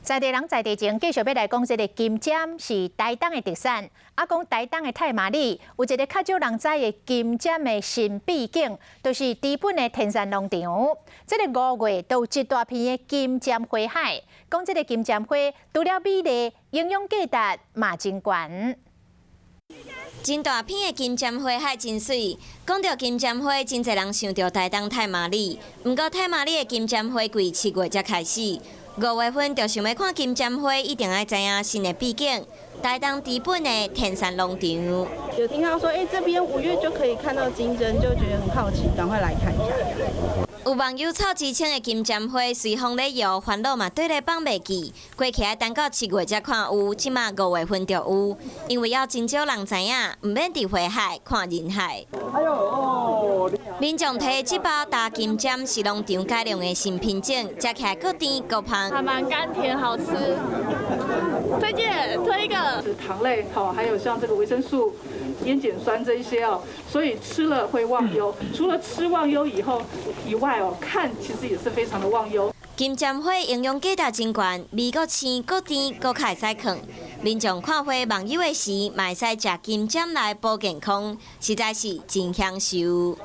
在地人在地情，繼續欲來講這个金針是台東的特產。啊，講台東的太麻里有一个較少人知的金針的神秘景，就是知本的天山農場。這个5月都有一大片的金針花海。講這个金針花除了美麗，營養價值嘛真懸。真大片的金針花海真媠。講著金針花，真濟人想著台東太麻里。毋過太麻里的金針花季7月才開始。5月份就想欲看金針花，一定愛知影新的秘境。台東知本的天山農場。有聽到說，欸，這邊5月就可以看到金針，就覺得很好奇，趕快來看一下。有網友湊之稱的金針花隨風咧搖，煩惱嘛綴咧放袂記。過去愛等到7月才看有，這馬5月份就有。因為猶真少人知影，毋免佇花海看人海。哎喲哦！民眾提這包大金針是農場改良的新品種，食起來閣甜閣芳。還蠻甘甜，好吃，推薦推一個。是糖類，好，還有像這個維生素、煙鹼酸這一些哦，所以吃了會忘憂。除了吃忘憂以後以外哦，看其實也是非常的忘憂。金針花營養價值真懸，味閣鮮、閣甜、閣較會使囥。民眾看花忘憂的時，嘛會使食金針來補健康，實在是真享受。